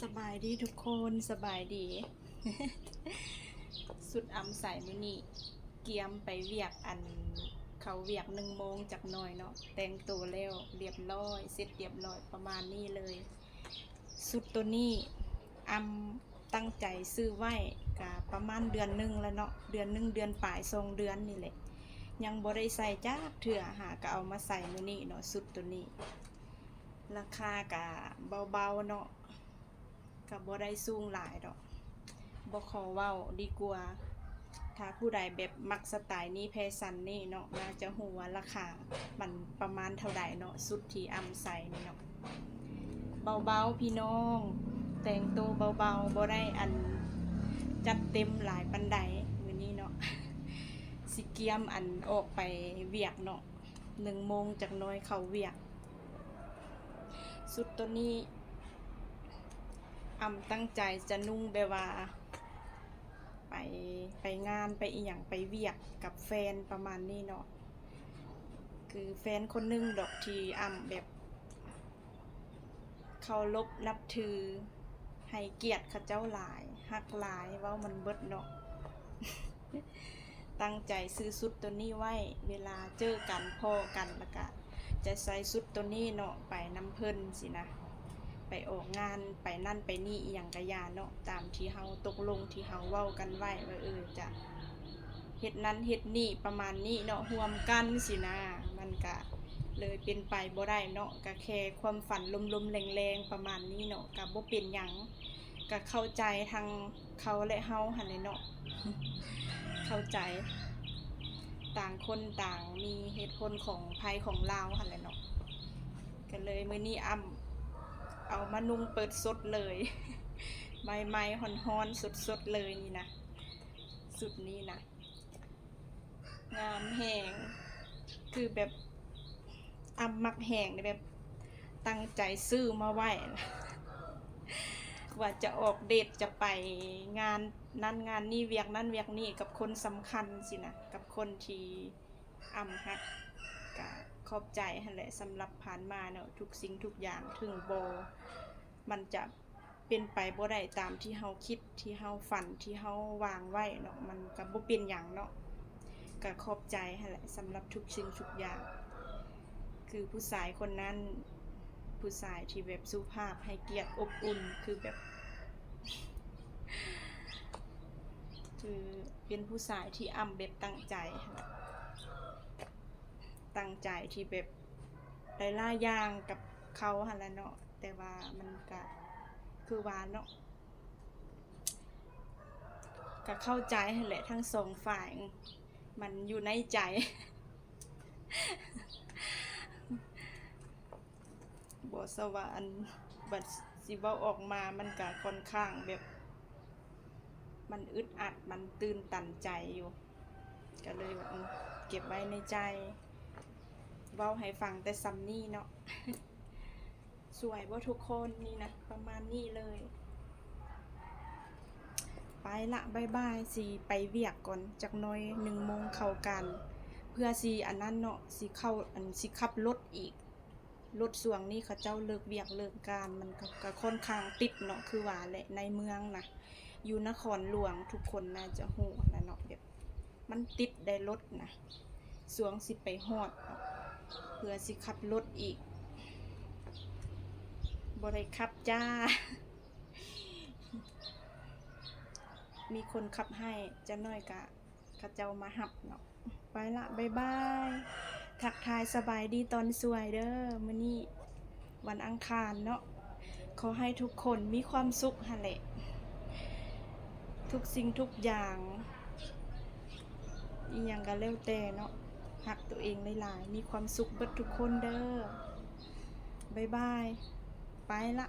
ສະບາຍດີທຸກຄົນ ສະບາຍດີ. ຊຸດອຳໃສ່ມື້ນີ້ ກຽມໄປວຽກ ອັນ ເຂົ້າວຽກໜຶ່ງໂມງຈັກໜ່ອຍເນາະ, ແຕ່ງໂຕແລ້ວລຽບຮ້ອຍ ເສັດລຽບຮ້ອຍ ປະມານນີ້ເລີຍ. ຊຸດໂຕນີ້ອຳຕັ້ງໃຈຊື້ໄວ້ກະປະມານເດືອນໜຶ່ງແລ້ວເນາະ, ເດືອນໜຶ່ງ ເດືອນປາຍ ສອງເດືອນນີ້ແຫຼະ, ຍັງບໍ່ໄດ້ໃສ່ຈັກເທື່ອ, ຫາກະເອົາມາໃສ່ມື້ນີ້ເນາະ ຊຸດໂຕນີ້. ລາຄາກະເບົາໆເນາະ, ກະບໍ່ໄດ້ສູງຫຼາຍດອກ, ບໍ່ຂໍເວົ້າດີກວ່າ. ຖ້າຜູ້ໃດແບບມັກສະໄຕນີ້ ແຟຊັນນີ້ເນາະ, ໜ້າຈະຮູ້ວ່າລາຄາມັນປະມານເທົ່າໃດເນາະ, ຊຸດທີ່ອຳໃສ່ນີ້ເນາະ. ເບົາໆພີ່ນ້ອງ, ແຕ່ງໂຕເບົາໆ, ບໍ່ໄດ້ອັນຈັດເຕັມຫຼາຍປານໃດມື້ນີ້ເນາະ. ຊິກຽມອັນອອກໄປວຽກເນາະ, ໜຶ່ງໂມງຈັກໜ່ອຍເຂົ້າວຽກ. ຊຸດໂຕນີ້ອຳຕັ້ງໃຈຈະນຸ່ງແບບວ່າໄປ ໄປງານ ໄປອີ່ຫຍັງ ໄປວຽກກັບແຟນປະມານນີ້ເນາະ. ຄືແຟນຄົນໜຶ່ງດອກທີ່ອຳແບບເຄົາລົບນັບຖື ໃຫ້ກຽດເຂົາເຈົ້າຫຼາຍ ຮັກຫຼາຍ ເວົ້າມັນເບິດເນາະ. ຕັ້ງໃຈຊື້ຊຸດໂຕນີ້ໄວ້ ເວລາເຈີກັນ ພໍ້ກັນ ລະກະຈະໃສ່ຊຸດໂຕນີ້ເນາະ ໄປນຳເພິ່ນຊີ້ນະ, ໄປອອກງານ ໄປນັ້ນໄປນີ້ ອີ່ຫຍັງກະຢ່າເນາະ, ຕາມທີ່ເຮົາຕົກລົງ ທີ່ເຮົາເວົ້າກັນໄວ້ວ່າ ເອີ ຈະເຮັດນັ້ນເຮັດນີ້ ປະມານນີ້ເນາະ, ຮ່ວມກັນຊີ້ນະ. ມັນກະເລີຍເປັນໄປບໍ່ໄດ້ເນາະ, ກະແຄ່ຄວາມຝັນລົມໆແລງໆປະມານນີ້ເນາະ, ກະບໍ່ເປັນຫຍັງ, ກະເຂົ້າໃຈທັງ ເຂົາ ແລະ ເຮົາຫັ້ນແຫຼະເນາະ, ເຂົ້າໃຈ, ຕ່າງຄົນຕ່າງມີເຫດຜົນຂອງໃຜຂອງລາວຫັ້ນແຫຼະເນາະ. ກະເລີຍມື້ນີ້ອຳເອົາມານຸ່ງເປີດສົດເລີຍ ໃໝ່ໆ ຮ້ອນໆ ສົດໆເລີຍນີ້ນະ, ຊຸດນີ້ນະ ງາມແຮງ, ຄືແບບອຳມັກແຮງເດ ແບບຕັ້ງໃຈຊື້ມາໄວ້ ວ່າຈະອອກເດດ ຈະໄປງານນັ້ນງານນີ້ ວຽກນັ້ນວຽກນີ້ ກັບຄົນສຳຄັນຊີ້ນະ, ກັບຄົນທີ່ອຳຮັກ. ກະຂອບໃຈຫັ້ນແຫຼະ ສຳລັບຜ່ານມາເນາະ, ທຸກສິ່ງທຸກຢ່າງ ເຖິງບໍ່ ມັນຈະ ເປັນໄປບໍ່ໄດ້ຕາມທີ່ເຮົາຄິດ ທີ່ເຮົາຝັນ ທີ່ເຮົາວາງໄວ້ເນາະ, ມັນກະບໍ່ເປັນຫຍັງເນາະ, ກະຂອບໃຈຫັ້ນແຫຼະ ສຳລັບທຸກສິ່ງທຸກຢ່າງ. ຄືຜູ້ຊາຍຄົນນັ້ນ ຜູ້ຊາຍທີ່ແບບສຸພາບ ໃຫ້ກຽດ ອົບອຸ່ນ, ຄືແບບ ຄືເປັນຜູ້ຊາຍທີ່ອຳແບບຕັ້ງໃຈ ຕັ້ງໃຈທີ່ແບບຫຼາຍໆຢ່າງກັບເຂົາຫັ້ນແຫຼະເນາະ. ແຕ່ວ່າມັນກະຄືວ່າເນາະ, ກະເຂົ້າໃຈຫັ້ນແຫຼະທັງສອງຝ່າຍ, ມັນຢູ່ໃນໃຈ. ບໍ່ຊະວ່າ ອັນ ບັດຊິເວົ້າອອກມາ ມັນກະຄ່ອນຂ້າງແບບ ມັນອຶດອັດ ມັນຕື່ນຕັນໃຈຢູ່. ກະເລີຍວ່າ ເອີ ເກັບໄວ້ໃນໃຈ ເວົ້າໃຫ້ຟັງແຕ່ສ່ຳນີ້ເນາະ. ສວຍບໍ່ທຸກຄົນ? ນີ້ນະ ປະມານນີ້ເລີຍ. ໄປລະ ບາຍບາຍ, ຊິໄປວຽກກ່ອນຈັກໜ້ອຍ ໜຶ່ງໂມງເຂົ້າການ ເພື່ອຊິອັນນັ້ນເນາະ, ຊິເຂົ້າ ອັນ ຊິຂັບລົດອີກ. ລົດຊ່ວງນີ້ເຂົາເຈົ້າເລີກວຽກເລີກການ, ມັນກະ ກະຄ່ອນຂ້າງຕິດເນາະ, ຄືວ່າແຫຼະ ໃນເມືອງນະ ຢູ່ນະຄອນຫຼວງ ທຸກຄົນໜ້າຈະຮູ້ຫັ້ນລະເນາະ, ແບບ ມັນຕິດໄດ໋ລົດນະ. ຊ່ວງຊິໄປຮອດ ເພື່ອຊິຂັບລົດອີກ ບໍ່ໄດ້ຂັບຈ້າ, ມີຄົນຂັບໃຫ້. ຈັກໜ້ອຍກະເຂົາເຈົ້າມາຮັບເນາະ. ໄປລະ ບາຍບາຍ, ທັກທາຍສະບາຍດີຕອນສວຍເດີ. ມື້ນີ້ວັນອັງຄານເນາະ, ຂໍໃຫ້ທຸກຄົນມີຄວາມສຸກຫັ້ນແຫຼະ, ທຸກສິ່ງທຸກຢ່າງ ອີ່ຫຍັງກະແລ້ວແຕ່ເນາະ, ຮັກໂຕເອງຫຼາຍໆ, ມີຄວາມສຸກເບິດທຸກຄົນເດີ. ບາຍບາຍ, ໄປລະ.